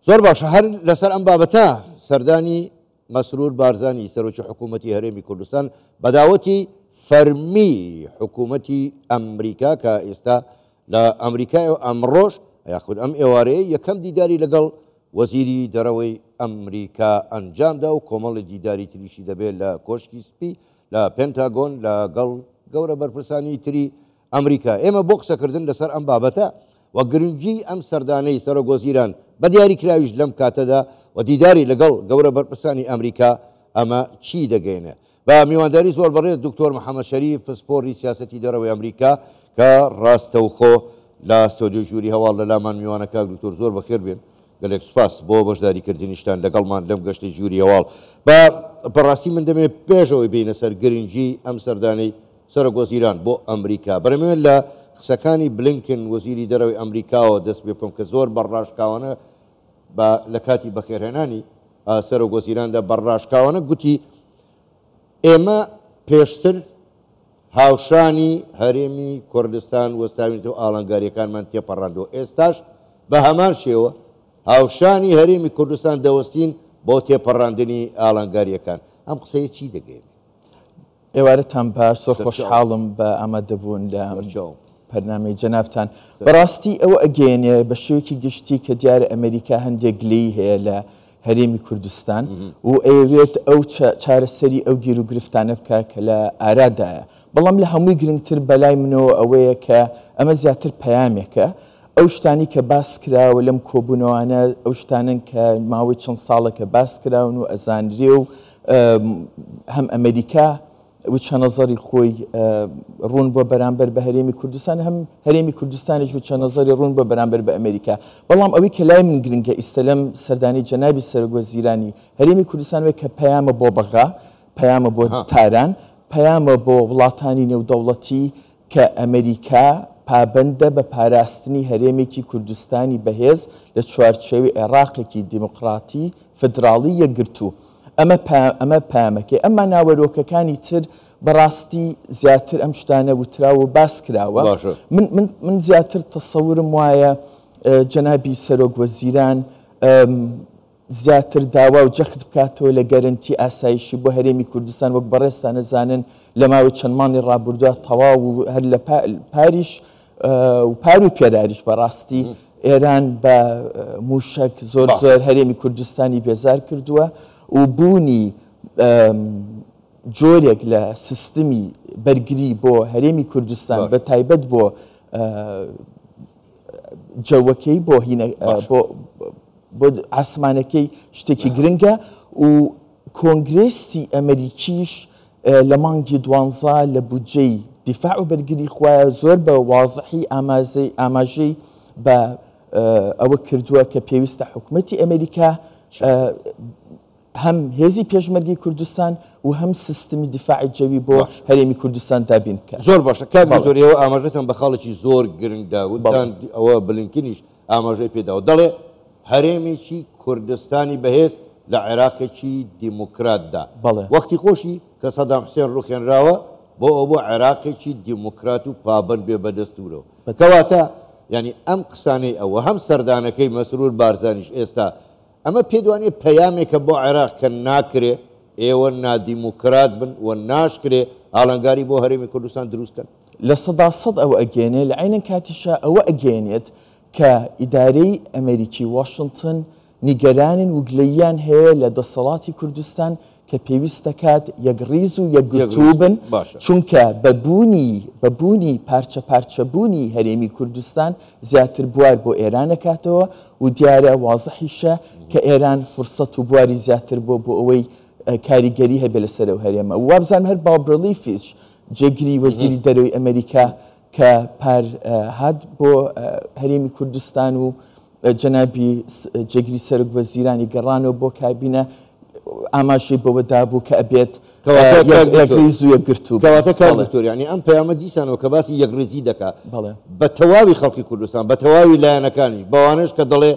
زۆر باشە هەر لەسەر ئەم بابەتە سەردانی مەسرور بارزانی سەرۆکی حکوومەتی هەرێمی کوردستان بە داوەتی فەرمی حکوومەتی ئەمریکا کە ئێستا لە ئەمریکای و ئەمڕۆژ یاخود ئەم ئێوارەیە یەکەم دیداری لەگەڵ وەزیری دەرەوەی ئەمریکا ئەنجامدا و کۆمەڵی دیداری تریشی دەبێت لە کۆشکی سپی لە پنتاگۆن لەگەڵ گەورە بەرپرسانی تری ئەمریکا. ئێمە بۆ قسەکردن لەسەر ئەم بابەتە و گرنگیی ئەم سەردانەی سەرۆکوەزیران بە دیاریکراویش لەم کاتەدا و دیداری لەگەڵ گەورە بەرپرسانی ئەمریکا ئەمە چی دەگەیەنێ؟ بە میوانداری زۆر بەڕێز دکتۆر محەمەد شەریف پسپۆڕی سیاسەتی دەرەوەی ئەمریکا کە ڕاستەوخۆ لە ستۆدیۆی ژووری هەواڵ لە لامان میوانە کاک دکتۆر زۆر بەخێر بێن گەلێک سوپاس بۆ بەشداریکردنیشتان لەگەڵمان لەم گەشتەی ژووری هەواڵ. بە بەڕاستی من دەمەوێت پێش ئەوەی بێینە سەر گرنگی ئەم سەردانەی سەرۆک وەزیران بۆ ئەمریکا بەرەمەوێت لە قسەکانی بلینکن وەزیری دەرەوەی ئەمریکاوە دەست پێ بکەم کە زۆر بە ڕاشکاوانە بە لە کاتی بەخێرهێنانی سەرۆک وەزیراندا بە ڕاشکاوانە گوتی ئێمە پێشتر هاوشانی هەرێمی کوردستان وەستاوینەتەوە ئاڵنگارییەکانمان تێپەڕاندووە، ئێستاش بە هەمان شێوە هاوشانی هەرێمی کوردستان دەوەستین بۆ تێپەڕاندنی ئاڵنگارییەکان. ئەم قسەیە چی دەگەیەنێ؟ ئێوارەتان باش، زۆر خۆشحاڵم بە ئامادەبوون لە بەرنامەی جەنابتان. بەڕاستی ئەوە ئەگەیەنێ بە شێوەیەکی گشتی کە دیارە ئەمریکا هەندێک گلەیی هەیە لە هەرێمی کوردستان و ئەیەوێت ئەو چارەسەری ئەو گیروگرفتانە بکات کە لە ئارادایە. بەڵام لە هەمووی گرنگتر بەلای منەوە ئەوەیە کە ئەمە زیاتر پەیامێکە. ئەو شتانەی کە باس کراوە لەم کۆبوونەوانە ئەو شتانەن کە ماوەی چەند ساڵە کە باس کراون و ئەزانرێ و هەم ئەمریکا وچە نەزەری خۆی ڕوون بووە بەرامبەر بە هەرێمی کوردستان، هەم هەرێمی کوردستانیش وچە نەزەری ڕوون بووە بەرامبەر بە ئەمریکا. بەڵام ئەوەی کە لای من گرنگە ئیستە لەم سەردانەی جەنابی سەرۆکوەزیرانی هەرێمی کوردستان وەیە کە پەیامە بۆ بەغا، پەیامە بۆ تاران، پەیامە بۆ وڵاتانی نێودەوڵەتی کە ئەمریکا پابەندە بە پاراستنی هەرێمێکی کوردستانی بەهێز لە چوارچێوی عێڕاقێکی دیموکڕاتی فدراڵی یەکگرتوو. ئەمە ئەمە پەیامەکەی. ئەمما ناوەرۆکەکانی تر بەڕاستی زیاتر ئەم شتانە وتراوە و باس کراوە. باشە. من من من زیاتر تەسەورم وایە جەنابی سەرۆک وەزیران زیاتر داوا و جەخت بکاتەوە لە گەرەنتی ئاسایشی بۆ هەرێمی کوردستان وەک بەڕێزتان ئەزانن لە ماوەی چەند مانگی ڕابردووە تەواو و هەر لە پاریش و پار و پێراریش بەڕاستی ئێران بە مووشەک زۆر زۆر هەرێمی کوردستانی بێزار کردووە و بوونی جۆرێک لە سیستمی بەرگری بۆ هەرێمی کوردستان بە تایبەت بۆ جەوەکەی بۆ هینە بۆ بۆ ئاسمانەکەی شتێکی گرنگە و کۆنگرێسی ئەمریکیش لە مانگی دوانزە لە بودجەی دیفاع و بەرگری خوایە زۆر بە وازحی ئامازەی ئاماژەی بە ئەوە کردووە کە پێویستە حکومەتی ئەمریکا هەم هێزی پێشمەرگەی کوردستان و هەم سیستمی دیفاعی جەوی بۆ هەرێمی کوردستان دابین بکات. زۆر باشە کاک دکتۆر ئێوە ئاماژەتان بە خاڵێکی زۆر گرنگ دا وتان ئەوە بلینکنیش ئاماژەی پێداوە دەڵێ هەرێمێکی کوردستانی بەهێز لە عێراقێکی دیموکراتدا بەڵێ. وەختی خۆشی کە سەدام حسێن ڕوخێنراوە بۆ ئەوە بووە عێراقێکی دیموکرات و پابەند بێ بە دەستورەوە کەواتە یانی ئەم قسانەی ئەوە هەم سەردانەکەی مەسرور بارزانیش ئێستا ئەمە پێت وانیە پەیامێکە بۆ عێراق کە ناکرێ ئێوە نادیموکرات بن و ناشکرێ ئاڵنگاری بۆ هەرێمی کوردستان دروست کەن؟ 100% ئەوە ئەگەیەنێ، لە عەینەن کاتیشا ئەوە ئەگەیەنێت کە ئیدارەی ئەمەریکی، واشنتن، نیگەرانن و گلەییان هەیە لە دەسەڵاتی کوردستان کە پێویست دەکات یەکڕیز و یەکگرتوو بن، چونکە بە بوونی بە بوونی پارچە پارچە بوونی هەرێمی کوردستان زیاتر بوار بۆ ئێران ئەکاتەوە و دیارە وازحیشە کە ئێران فرسەت و بواری زیاتر بووە بۆ ئەوەی کاریگەری هەبێ لەسەر ئەو هەرێمە. وابزانم هەر باوب ڕلیفیش جێگری وەزیری دەرەوەی ئەمەریکا کە پار هات بۆ هەرێمی کوردستان و جەنابی جێگری سەرۆک وەزیرانی گەڕانەوە بۆ کابینە ئاماژەی بەوە دابوو کە ئەبێت یەکڕیز و یەکگرتوو بن. کەواتە کاک دکتۆر یانی ئەم پەیامە دیسانەوە کە باسی یەکڕیزی دەکا بەڵێ. بە تەواوی خەڵکی کوردستان بە تەواوی لایەنەکانیش بەوانەش کە دەڵێ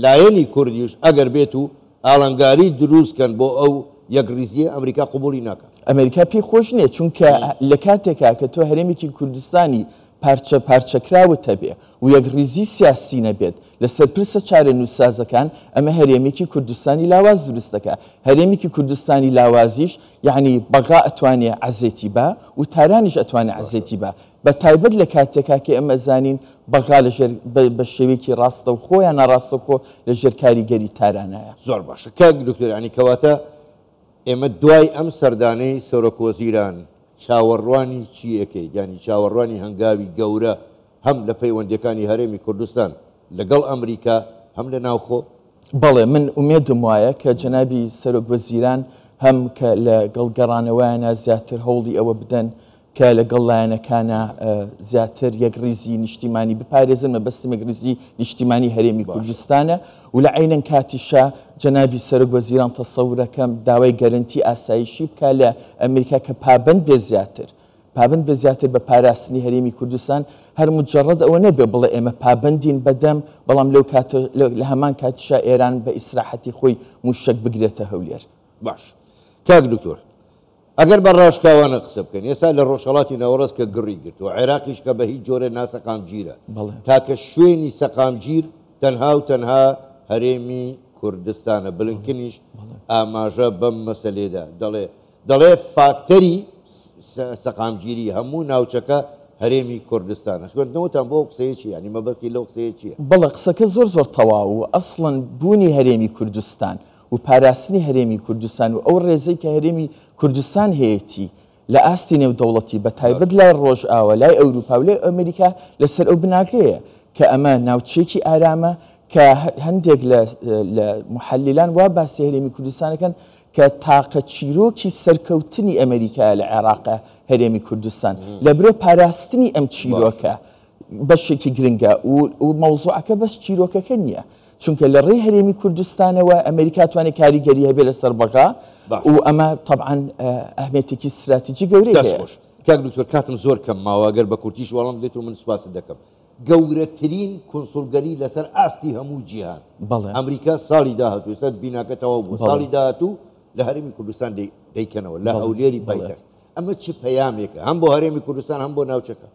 لایەنی کوردیش ئەگەر بێت و ئاڵنگاری دروست کەن بۆ ئەو یەکڕیزییە ئەمریکا قبوڵی ناکا. ئەمریکا پێی خۆش نییە چونکە لە کاتێکا کە تۆ هەرێمێکی کوردستانی پارچە پارچەکراوت هەبێ و یەکڕیزی سیاسی نەبێت لەسەر پرسە چارەنووسسازەکان، ئەمە هەرێمێکی کوردستانی لاواز دروست دەکا. هەرێمێکی کوردستانی لاوازیش یەعنی بەغا ئەتوانێ عەزێتی با و تارانیش ئەتوانێ عەزێتی با. بە تایبەت لە کاتێکا کە ئێمە ئەزانین بەغا لە ژێر بە شێوەیەکی ڕاستەوخۆ یا ناڕاستەوخۆ لە ژێر کاریگەری تارانایە. زۆر باشە کاک دکتۆر یانی کەواتە ئێمە دوای ئەم سەردانەی سەرۆک وەزیران چاوەڕوانی چی ئەکەیت یانی چاوەڕوانی هەنگاوی گەورە هەم لە پەیوەندیەکانی هەرێمی کوردستان لەگەڵ ئەمریکا هەم لە ناوخۆ؟ بەڵێ من ئومێدم وایە کە جەنابی سەرۆک وەزیران هەم کە لە گەڵ گەڕانەوەیانا زیاتر هەوڵی ئەوە بدەن کە لەگەڵ لایەنەکانا زیاتر یەکڕیزی نیشتیمانی بپارێزن، مەبەستم یەکڕیزی نیشتیمانی هەرێمی کوردستانە و لە عەینەن کاتیشا جەنابی سەرۆک وەزیران تەسەورەکەم داوای گەرەنتی ئاسایشی بکا لە ئەمریکا کە پابەند بێ زیاتر پابەند بێ زیاتر بە پاراستنی هەرێمی کوردستان، هەر مجەڕەد ئەوە نەبێ بڵێ ئێمە پابەندین بە دەم، بەڵام لەو کاتە لە هەمان کاتیشا ئێران بە ئیسراحەتی خۆی مووشەک بگرێتە هەولێر. باش کاک دکتۆر ئەگەر بە ڕاشکاوانە قسە بکەین ئێستا لە ڕۆژهەڵاتی ناوەڕاست کە گڕی گرتووە عێراقیش کە بە هیچ جۆرێ ناسەقامگیرە تاکە شوێنی سەقامگیر تەنها و تەنها هەرێمی کوردستانە بلنکنیش ئاماژە بەم مەسەلێدا دەڵێ دەڵێ فاکتەری سەقامگیری هەموو ناوچەکە هەرێمی کوردستانە خوێندنەوەتان بۆ قسەیە چیە یانی مەبەستی لەو قسەیە چیە؟ بەڵێ قسەکە زۆر زۆر تەواو و ئەسڵەن بوونی هەرێمی کوردستان و پاراستنی هەرێمی کوردستان و ئەو ڕێزەی کە هەرێمی کوردستان هەیەتی لە ئاستی نێودەوڵەتی بە تایبەت لای ڕۆژئاوا، لای ئەوروپا و لای ئەمریکا لەسەر ئەو بناغەیە کە ئەمە ناوچەیەکی ئارامە کە هەندێک لە لە موحەلیلان وا باسی هەرێمی کوردستان ئەکەن کە تاقە چیرۆکی سەرکەوتنی ئەمریکایە لە عێراق هەرێمی کوردستان لەبرۆ پاراستنی ئەم چیرۆکە بەشێکی گرنگە و مەوزوعەکە بەس چیرۆکەکە نییە چونکە لە ڕێی هەرێمی کوردستانەوە ئەمریکا توانێت کاریگەری هەبێت لەسەر بەغا و ئەمە تەبعەن ئەهمێتێکی ستراتیجی گەورەی هەیە. دەست خۆش کاک دکتۆر کاتم زۆر کەم ماوە گەر بە کورتیش وەڵام بدەیت و من سوپاست دەکەم. گەورەترین کونسوڵگەری لەسەر ئاستی هەموو جیهان بەڵێ. ئەمریکا ساڵی داهاتوو ئێستا بیناکە تەواو بوو بەڵێ. ساڵی داهاتوو لە هەرێمی کوردستان دەیکەنەوە لە بەڵێ. هەولێری بەڵێ. پایتەخت ئەمە چ پەیامێکە هەم بۆ هەرێمی کوردستان هەم بۆ ناوچەکە؟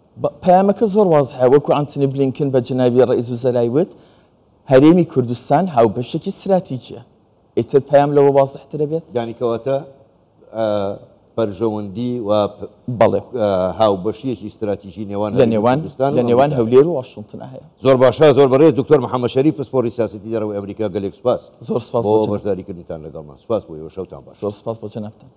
پەیامەکە زۆر وازحە، وەکو ئانتۆنی بلینکن بە جەنابی ڕەئیس وزەرای وت، هەرێمی کوردستان هاوبەشێکی ستراتیجیە. ئیتر پەیام لەوە وازحترە بێت؟ یانی کەواتە بەرژەوەندی و بەڵێ. هاوبەشییەکی ستراتیژی نێوان لە هەرێمی نێوان کوردستان و لە نێوان ئەمریکا هەیە. هەولێر و واشنتنا هەیە. زۆر باشە زۆر بەڕێز دکتۆر محەمەد شەریف پسپۆڕی سیاسەتی دەرەوەی ئەمریکا گەلێک سوپاس زۆر سوپاس بۆ بۆ جەنابتان. بەشداریکردنتان لەگەڵمان. سوپاس بۆ ئێوە شەوتان باش. زۆر سوپاس بۆ جەنابتان.